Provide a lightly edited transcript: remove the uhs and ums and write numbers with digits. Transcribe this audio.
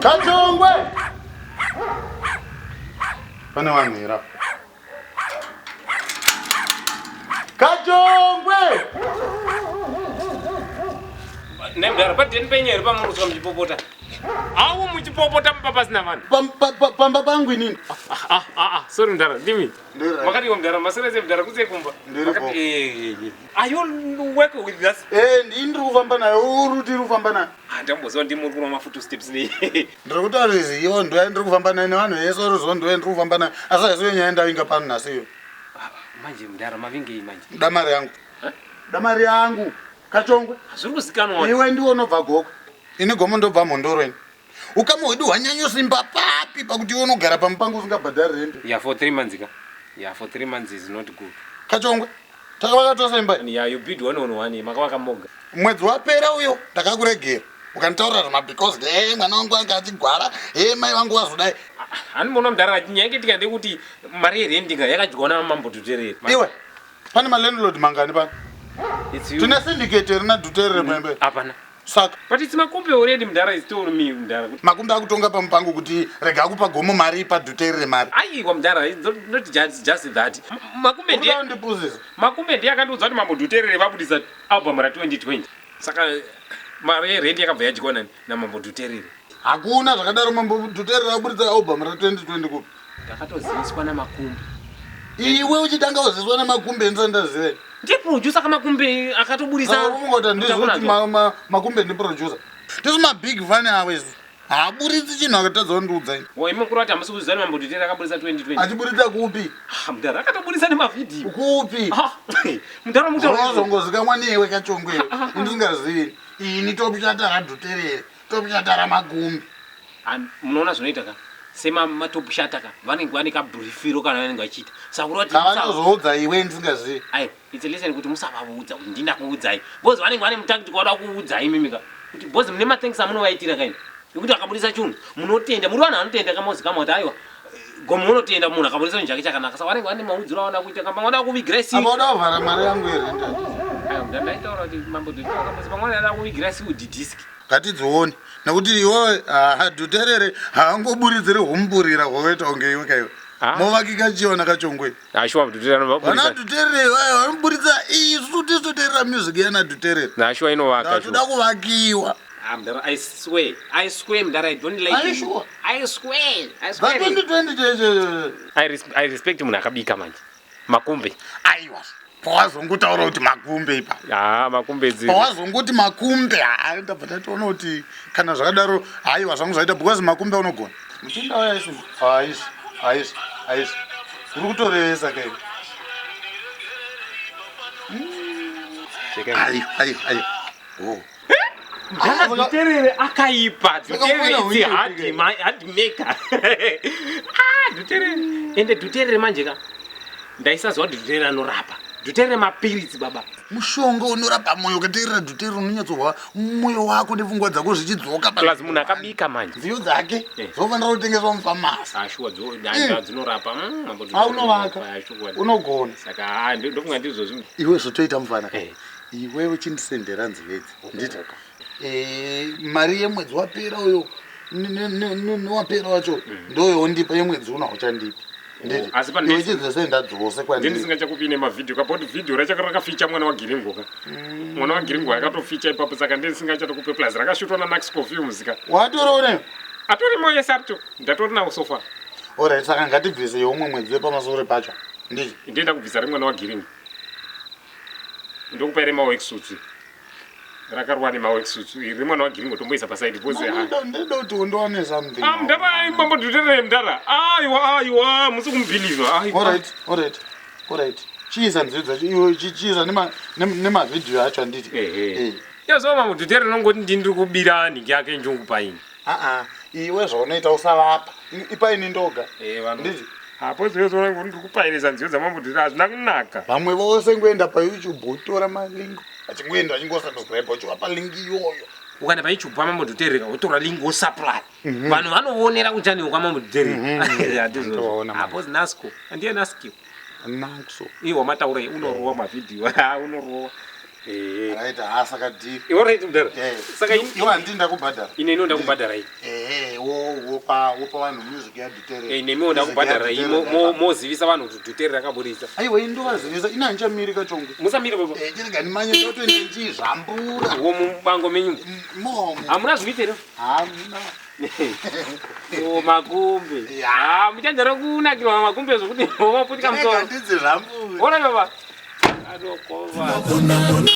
Kachongwe! Pane vanhu here apa? Kachongwe! Nemdara padeni penyu here pamuri kusvika muchipopota? Awo muchipopota mumba pasina vanhu. Pamba pangu inini. Ah, ah, ah, ah, sorry mdara, ndimi. Makadiwa mdara, maswera sei mdara kuse kumba. Ndiripo. Eh, eh, eh. Are you work with us? Eh, ndini ndiri kufamba nayo, uri tiri kufamba nayo. Ah, ndamboziva ndimi muri kunwa mafutu steps nei. Ndiri kutaura iwo ndiwe ndiri kufamba nayo nevanhu vese uri zo ndiwe ndiri kufamba nayo. Asi haisiyo nyaya ndavinga pano nhasi iyo. Ah, manje mdara mavingei manje? Da mari yangu. Da mari yangu. Kachongwe. Zviri kuzikanwa. Iwe ndiwe unobva Gokwe. Ini gomo ndobva Mhondoro ini. Ukama hwedu hwanyanyosimba papi pakuti iwe unogara pamupango usingabhadhari rent. Yeah, for 3 months ka. Yeah, for 3 months is not good. Kachongwe. Takavaka tose imba. Yeah, you bid one on one, makavaka moga. Mwedzi wapera uyo ndakakuregera. Ukanditaurira zvema because hey mwana wangu anga achigwara, hey mai vangu vazodai. Hani muona mudhara nyaya yaitika ndekuti mari yerent ka yakadyiwa namambo Dhuterere. Iwe pane malandlord mangani pano? Tine syndicate here naDhuterere muembe? Hapana. Saka But it's Makumbe already mudhara is told me mudhara. Makumbe akutonga pamupango kuti rega kupa gomo mari ipa Dhuterere mari. Aiwa mudhara it's not just that. Makumbe ndiye ndipuzisa. Makumbe ndiye akandiudza kuti mambo Dhuterere vabudisa album ra 2020. Saka mari yerent yakabva yadyiwa nani namambo Dhuterere. Hakuna zvakadaro mambo Dhuterere aburitsa album ra 2020 kupi? Ndakatoziviswa naMakumbe. Iwe uchitanga kuziviswa naMakumbe ndisati ndaziva. Ndiye producer kaMakumbe akatoburitsa. Saka uri kungoti handizivi kuti Makumbe ndi producer. Tisu mabig fan avo isu. Haaburitsi chinhu akatadza kundiudza ini. Wo imi mukuru kuti hamusi kuziva mambo Dhuterere akaburitsa 2020. Achiburitsa kupi? Ah, mudhara akatoburitsa nemavhidhiyo. Kupi? Ah, mudhara mutaura. Unozongozikamwa newe kachongwe iwe. Indisingazivi. Ini tokuchata raDhuterere. Tokuchatara Makumbi. Munoona zvinoita ka semamatop shata ka vanenge vane kabrifiro kana vanenge vachiita saka kureva kuti Kavanozoudza iwe ndisingazivi. Aiwa it's a lesson kuti musavaudza kuti ndina kuudzai because vanenge vane mutactic wada kuudzai imimi ka kuti because mune mathanks amunovaitira kaini nekuti akabudisa chunhu munotenda muri vanhu vanotenda kamozikamwa kuti aiwa gomo unotenda munhu akabudisa chinhu chake chakanaka saka vanenge vane maudziro avanoda kuita kamba vanoda kuvigira si Apa uda kuvhara mari yangu yerent aiwa ndaitaura kuti mambo Dhuterere akabudisa pamwe vanoda kuvigira siudi disk Ngatidzione nekuti iwewe haa Dhuterere haangoburitsiri humburira hwakaita kunge iwe kaiwe. Ah. Movakika chiona kachongwe. Ashuwa Dhuterere anovabudisa. Vana Dhuterere vaya vanoburitsa isu tisu toteerera music yana Dhuterere. Ashuwa inovaka. Ndatoda kuvakiwa. Ah, mdara, I swear. I swear, mdara, I don't like Are you you. sure? I swear. I swear. That 2020 cheche. I respect munhu akabika manje. Makumbe. Aiwa. Pawazongotaura kuti makumbe ipa. Haa makumbe dziri. Pawazongoti makumbe haa ndabva ndatoona kuti kana zvakadaro haiwa zvangu zvaita because makumbe unogona. Muchinda uya isi haisi haisi haisi. Uri kutorevesa kai. Aiwa aiwa aiwa. Oh. Mdhara Dhuterere akaipa. Dhuterere is a hard, hard maker. Ah, Dhuterere. Ende Dhuterere manje ka. Ndaisaziva kuti Dhuterere anorapa. Dhuterere mapiritsi baba. Mushonga unorapa moyo ukateerera Dhuterere unonyatsohwa moyo wako nepfungwa dzako zvichidzoka. Plus munhu akabika manje. Nziyo dzake eh. dzofanira kutengeswa mufamasi. Ah, shuwa dzinorapa. Ah, unovaka. Unogona. Saka ah, ndofunga ndizvozvo. Iwe zvotoita mufana. Eh. Iwewe chindisendera nzeve idzi nditi eh, mari yemwedzi wapera uyo newapera wacho mm. ndoyondipa yemwedzi uno hauchandipi oh, asi pane chidzosenda dzose kwandiri ndisingachakupi nemavhidhiyo kabot vhidhiyo racho rakaficha mwana wagiringo ka mm. mwana wagiringo akatoficha ipapo saka ndisingachatokupe plus rakashutwa nanaxco films ka watorione atorimo yese arito ndatori nawo sofa orit saka ngatibvise yeumwe mwedzi wepamasure pacho ndii ndienda kubvisa remwana wagiringo ndokupa ere maworksuits rakarwa nemaworksuits iri remwana wagiringo tomboisa paside because ha ndoda kuti undiwane something ah mdara mambo dhuterere mdara aiwa aiwa musi kumubhilivha aiwa alright alright alright chiisa nziyo dzacho iwe chiisa nemavhidhiyo acho handiti ehe yazova mambo dhuterere unongoti ndini ndiri kubira nhingi yake njungu paini Aa, iwe zvaunoita usavapa. Ipa ini ndoga. Eh, vanhu. Ndizvo. Apo zviyo zvoona kuti ndiri kupairisa nziyo dzamambo Dhuterere hazvina kunaka. Vamwe vose ngoenda paYouTube wotora malink vachingoenda vachingosubscribe vachivapa link iyoyo. Ukaenda paYouTube pamambo Dhuterere wotora link wosupply. Vanhu vanoonera kuchannel kwamambo Dhuterere. Handizvo. Ndovaona manje. Apo Nasco. Ndiye Nasco. Naxo. Iwe wamataura unorova mavhidhiyo. Unorova. Eh. Right, ha saka deal. All right mudhara. Eh. Saka Iwe handii ndakubhadhara. Ine ino ndakubhadhara iyi. Eh, wo wopa wopa vanhu music ya Dutere. Eh, nemiwo ndakubhadhara iyi mozivisa vanhu kuti Dutere rakaburitsa. Aiwa ini ndovazivisa ini handichamiri kachongwe. Musamiri baba. Eh, chirega ndimanye ndotoenda ndichizvambura. Wo mubango menyu. Momo. Hamuna zvikuita here? Hamuna. O makumbe. Ya. Ah, muchanzara kunakirwa makumbe zvokuti womaputika Chirega musoro. ndidzizvambure. Ora baba. Adokova.